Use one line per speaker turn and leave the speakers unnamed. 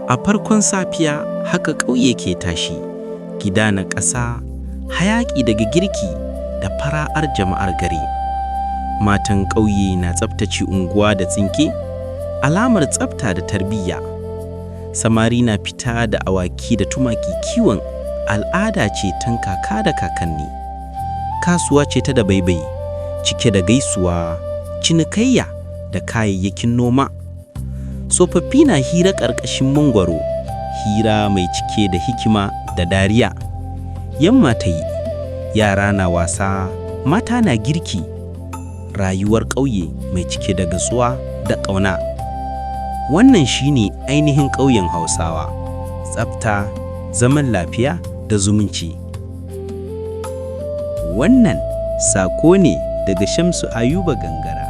A farkon safiya haka ƙauye ke tashi, gida na ƙasa, hayaƙi daga girki da fara'ar jama'ar gari. Matan ƙauye na tsaftace unguwa da tsinke, alamar tsafta da tarbiyya. Samari na fita da awaki da tumaki kiwon, al'ada ce tun kaka da kakanni. Kasuwa ce ta dabaibayi, cike da gaisuwa, cinikayya da kayayyakin noma. Tsofaffi na hira ƙarƙashin mangwaro, hira mai cike da hikima da dariya. Yamma ta yi, yara na wasa, mata na girki. Rayuwar ƙauye mai cike da natsuwa da ƙauna. Wannan shi ne ainihin ƙauyen Hausawa: tsafta, zaman lafiya da zumunci. Wannan saƙo ne daga Shamsu Ayuba Gangara.